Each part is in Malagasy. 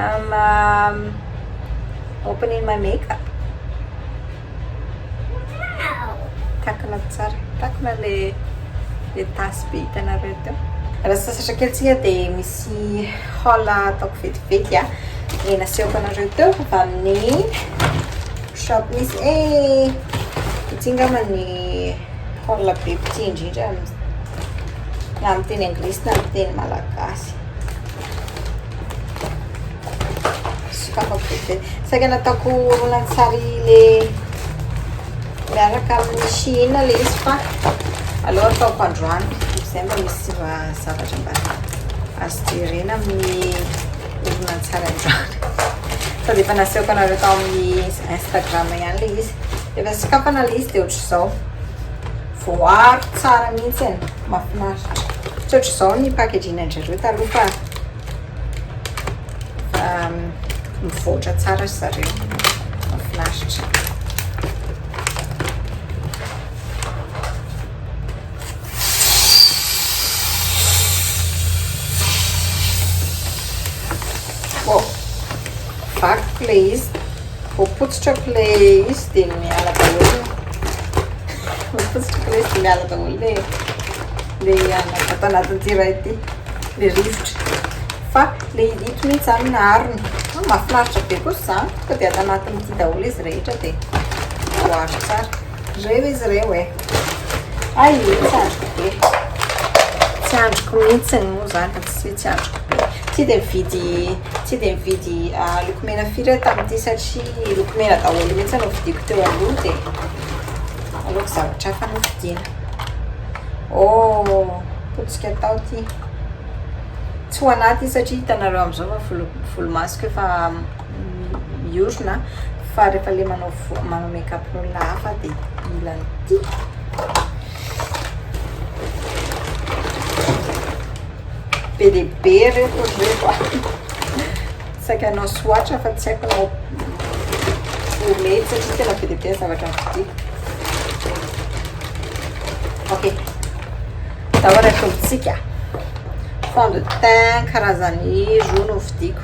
I'm opening my makeup. Takona tsara, takona le le tasy be hitanareo teo. Raha sasatra kely tsika dia misy haul ataoko vetivety a. Le nasehoko anareo teo avy amin'ny shop misy eh ity angamba ny haul be mpitia indrindra na amin'ny teny anglisy na amin'ny teny malagasy. Sokafako vetivety. Saika nataoko horonantsary le miaraka amin'ny Shein le izy fa aleo ataoko androany. Izay mba misy mba zavatra mba azo jerena amin'ny horonantsary androany. Sady efa nasehoko anareo tao amin'ny Instagram ihany le izy. Efa sokafana le izy dia ohatr'izao. Voaro tsara mihitsy e, mahafinaritra. Tsy ohatr'izao ny packaging an-dry taloha fa fa mivoatra tsara ry zareo. Mahafinaritra. Wow, vakiko le izy. Voapotsitrako le izy dia miala daholo. Voapotsitrako le izy dia miala daholo le le ato anatin'ity iray ity, le rivotra. Fa le ito mihitsy zany naharona. Ah, mahafinaritra be kosa izany. Tonga dia ato anatin'ity daholo izy rehetra dia voaro tsara. Reo izy ireo e. Ay, tsy andriko be. Tsy andriko mihitsy moa zany fa tsy hoe tsy andriko be. Tsy dia mividy tsy dia mividy lokomena firy aho tamin'ity satria lokomena daholo mihitsy no vidiako teo aloha dia aleoko zavatra hafa no vidiana. Oh, potsika tao ity. Tsy ho anahy ity satria hitanareo amin'izao fa volo volomasoko efa miorina fa rehefa le manao manao make up n'olona hafa dia mila an'ity. Be dia be reto ry reto a. Saika hanao swatch fa tsy haiko na ho mety satria tena be dia be ny zavatra novidiako. Ok. Ndao ary ataontsika. Fond de teint karazany roa no vidiako.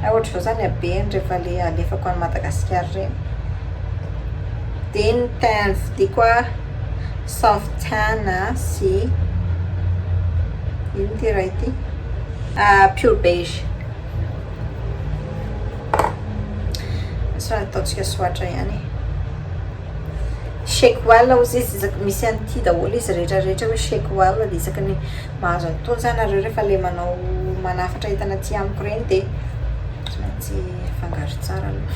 Hay ohatr'izao zany habeny rehefa le alefako any Madagasikara ireny. Dia ny teint novidiako a soft tan sy ino ity iray ity? Pure beige. Sao ataontsika swatch ihany e. Shake well hozy izy isaky misy an'ity daholo izy rehetra rehetra hoe shake well dia isaky ny mahazo an'itony zany nareo rehefa le manao manafatra entana aty amiko ireny dia tsy maintsy afangaro tsara aloha.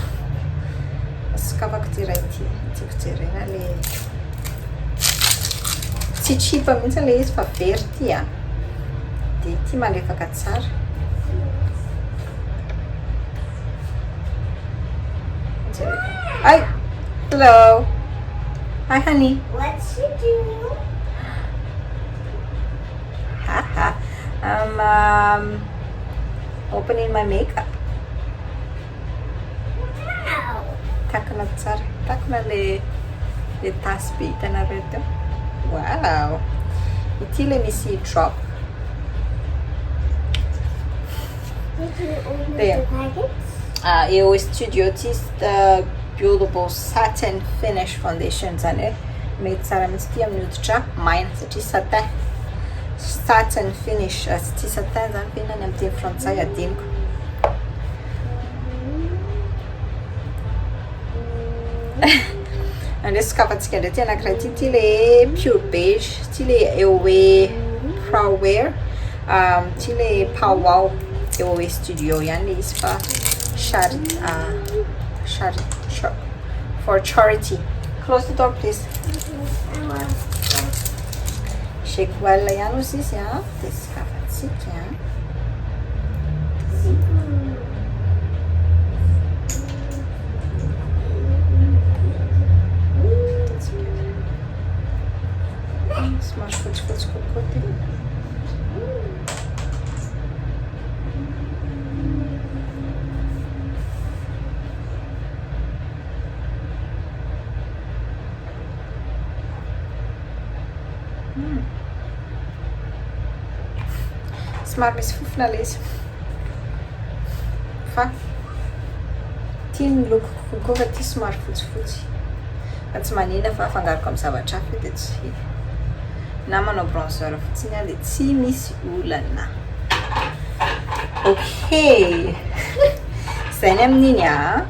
Sokafako ity iray ity, tiako jerena le tsy cheap mihitsy le izy fa very ity a. Dia ity malefaka tsara. Ay! Hello! Hi honey! What you do? Haha. I'm opening my makeup. Wow! Takona tsara. Takona le le tasy be hitanareo teo. Wow! Ity le misy drop. Did you open There. the packets? Eo studio ty buildable satin finish foundation zany hoe mety tsara mihitsy ity amin'ny hoditra maina satria satin satin finish tsy satin zany ve inona ny amin'ny teny frantsay adinoko. Andeha sokafantsika indray ity anankiray ity, ity le pure beige, ity le Eoe Pro Wear, ity le Powwow Eoe Studio ihany le izy fa chari chari for charity. Close the door please. Shake well ihany ozy izy a, dia sokafantsika. Somary fotsifotsy kokoa ty. Somary misy fofona ilay izy. Fa ity ny lokoko kokoa fa ity somary fotsifotsy. Fa tsy manina fa afangaroko amin'ny zavatra hafa io dia tsy na manao bronzer fotsiny aho dia tsy misy olana. Ok, zay ny amin'iny ah.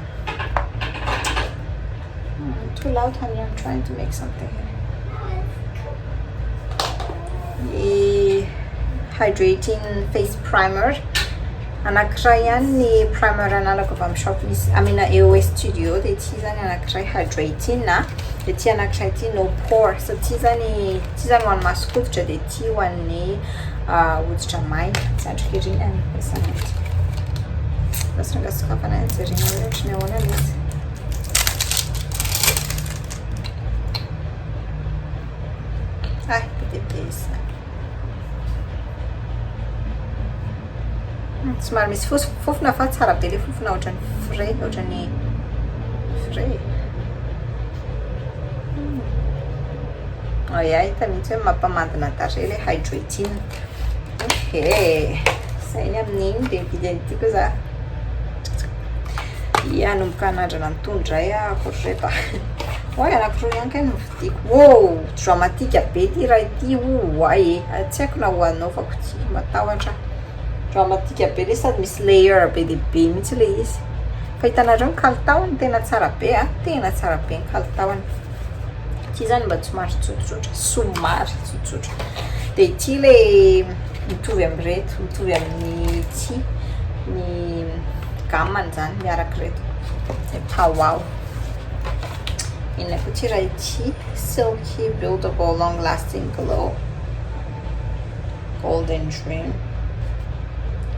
Too loud honey, I'm trying to make something here. Ny hydrating face primer. Anankiray ihany ny primer ananako avy amin'ny shop misy amina EOS Studio dia ity zany anankiray hydrating a. Dia ity anankiray ity no pore. Satria zany ity zany ho an'ny mason-koditra dia ity ho an'ny hoditra maina. Tsy andriko ery ny ampiasana ity. Lasa rangahy sokafana ihany jerena hoe ohatran'ny ahoana ilay izy. Ay, be dia be izy zany. Somary misy fofona fa tsara be ilay fofona ohatran'ny frais, ohatran'ny frais. Ia, hita mihitsy hoe mampamandina tarehy ilay hydrating. Ok, zay ny amin'iny dia mividy an'ity koa za. Ia, hanomboka hanandrana an'itony indray aho ry reto a. Oay, anankiroa ihany kay no novidiako. Wow, dramatique be ity iray ity, oay e. Tsy haiko na ho anaovako ity, matahotra aho. Dramatique be ilay sady misy layer be dia be mihitsy ilay izy. Fa hitanareo ny kalitaony tena tsara be a, tena tsara be ny kalitaony. Ity zany mba somary tsotsotra, somary tsotsotra. Dia ity ilay mitovy amin'ireto, mitovy amin'ny ity ny gamme-ny zany miaraka ireto. Ilay Powwow. Inona koa ity iray ity? Silky buildable long lasting glow. Golden dream.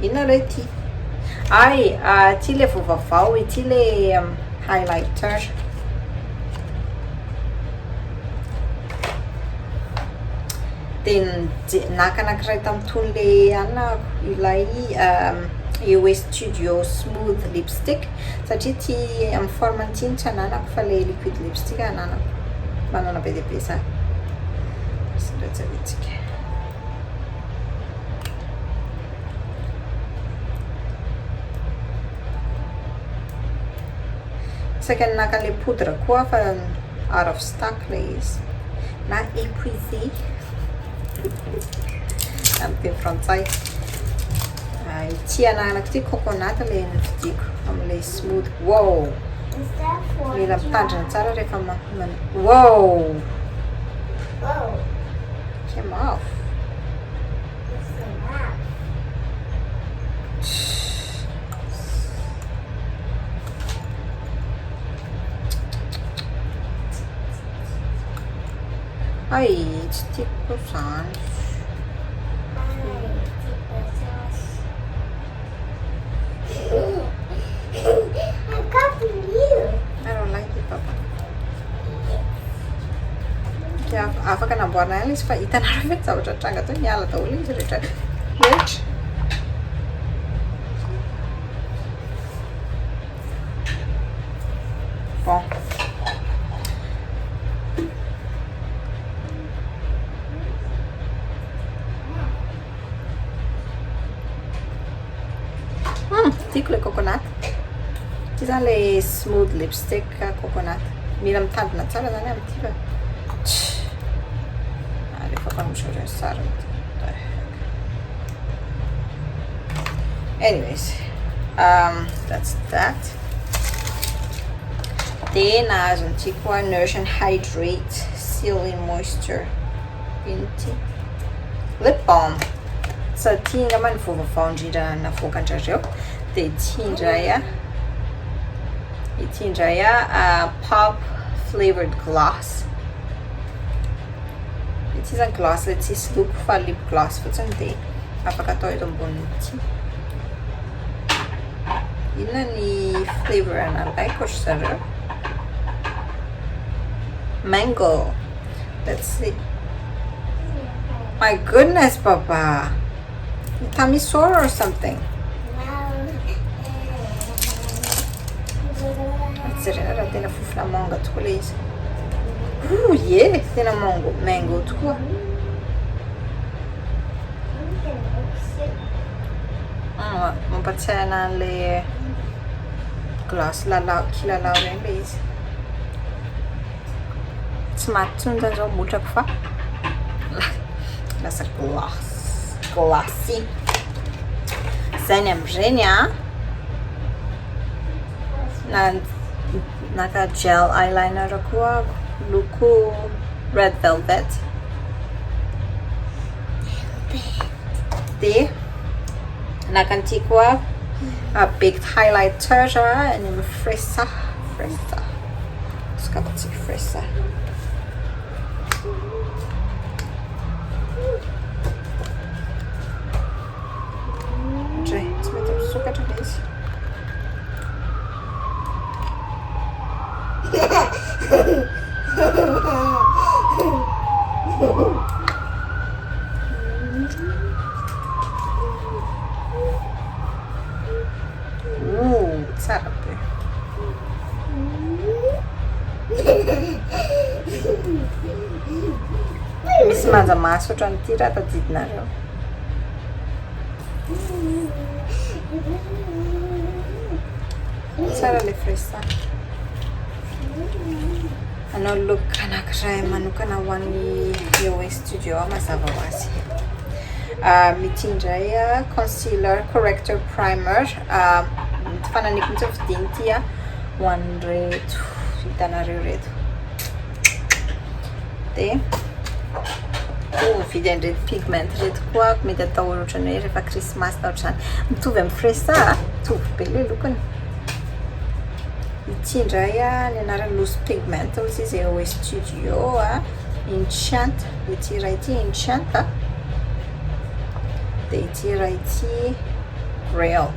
Inona ilay ity? Ay, ity ilay vao vaovao, ity ilay highlighter. Dia naka anankiray tamin'itony ilay anona ilay EOS Studio Smooth Lipstick satria ity amin'ny forme ity no tsy ananako fa ilay liquid lipstick ananako. Manana be dia be za. Sendra jerentsika. Saika naka an'ilay poudre koa fa out of stock ilay izy na épuisé amin'ny teny frantsay. Ity ananako ity coconut ilay novidiako amin'ilay smooth. Wow! Mila mitandrina tsara rehefa wow! Came off. Ay, tsy tiako zany. I don't like it, papa. Afaka namboarina ihany izy fa hitanareo ve ny zavatra nitranga teo? Niala daholo izy rehetra rehetra. Bon. Tiako ilay coconut. Ity zany ilay smooth lipstick coconut. Mila mitandrina tsara zany amin'ity fa alefako amin'ny zareo ny sariny ity. Anyways, that's that. Dia nahazo an'ity koa Nourish and Hydrate Seal in Moisture. Ino ity? Lip balm. Satria angamba ny vaovao indrindra navoakan-drareo. Dia ity indray a. Ity indray a pop flavored gloss. Ity zany gloss ilay tsisy loko fa lip gloss fotsiny dia afaka atao eto ambonin'ity. Inona ny flavor nalaiko ry zareo? Mango. Let's see. My goodness, Papa. Your tummy sore or something? Jerena raha tena fofona manga tokoa ilay izy. Oh ie, tena mango, mango tokoa. Mampatsiahy an'ilay Glace lalao kilalao ireny ilay izy. Tsy maty intsony izany izao motrako fa lasa glace glacé. Izay ny amin'ireny an. Na naka gel eyeliner koa aho loko red velvet. Dia naka an'ity koa aho baked highlighter any amin'ny Fresa. Fresa. Sokafantsika Fresa. Dray, tsy mety misokatra ilay izy. Ooh, tsara be. Misy manja maso ohatran'ity raha tadidinareo. Tsara le fresa. Hanao look anankiray manokana ho an'ny EOS Studio aho mazava ho azy. Ity indray concealer corrector primer. Fananiko mihitsy ny fidiny ity ho an'ireto hitanareo ireto. Dia mividy an'ireto pigment ireto koa aho, mety atao ohatran'ny hoe rehefa krismasy na ohatr'izany. Mitovy amin'ny fresa, mitovy be ilay lokony. Ity indray ny anarany loose pigment hozy izy EOS Studio Enchant. Ity iray ity Enchant dia ity iray ity Grail.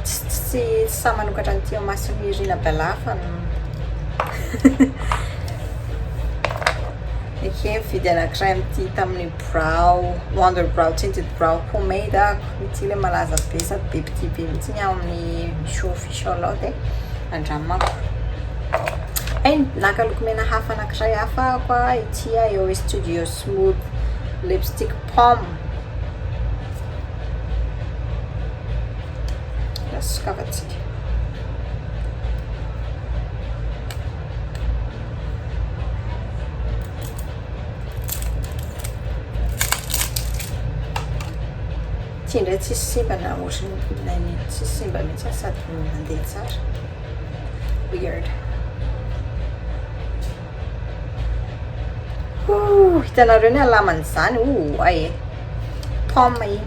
Tsy tsy sahy manokatra an'ity eo imason'i Rina Bella fa Eke mividy anankiray amin'ity tamin'ny brow Wonder Brow Tinted Brow Pomade aho. Ity ilay malaza be sady be mpitia be mihitsy ao amin'ny Michou Official ao dia andramako. Hay naka lokomena hafa anankiray hafa aho koa ity EOS Studio Smooth Lipstick Pomme. Lasa sokafantsika. Ity indray tsisy simba na ohatran'ny tsisy simba mihitsy sady mandeha tsara. Weird. Ouh, hitanareo ny alaman'izany. Ouh, ay e. Pomme iny.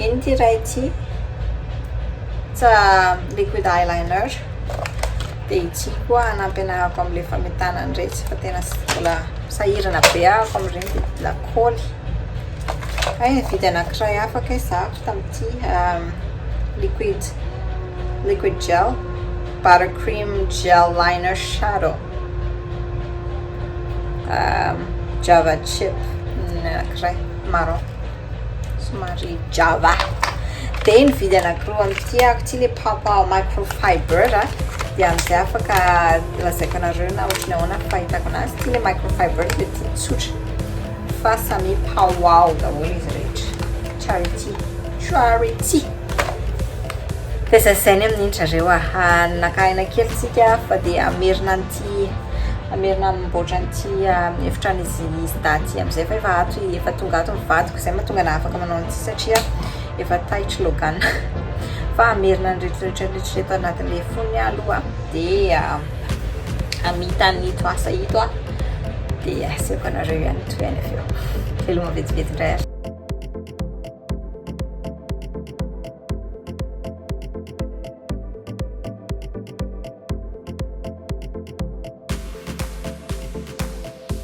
Iny ity iray ity. It's a liquid eyeliner. Dia ity koa hanampy anahako amin'ilay fametahana an'iretsy fa tena mbola sahirana be ahako amin'ireny dia lakaoly. Hay nividy anankiray hafa kay za tamin'ity liquid liquid gel buttercream gel liner shadow. Java chip ny anankiray marron somary java. Dia nividy anankiroa amin'ity aho, ity ilay papa microfiber dia amin'izay afaka lazaiko anareo na ohatran'ny ahoana ny fahitako anazy. Ity ilay microfiber dia ity tsotra fa samy pow-wow daholo izy rehetra. Charity, charity. Dia izay izay ny amin'iny zareo a. Naka aina kely tsika fa dia hamerina an'ity hamerina hamboatra an'ity efitran'izy izy dahy ity amin'izay fa efa ato efa tonga ato ny vadiko izay mahatonga anahy afaka manao an'ity satria efa taitry Logan. Fa hamerina an'ireto rehetra rehetra ireto anatin'ilay fonony aho aloha dia hamita an'ito asa ito aho dia asehoko anareo ihany tohiny avy eo. Veloma vetivety indray ary.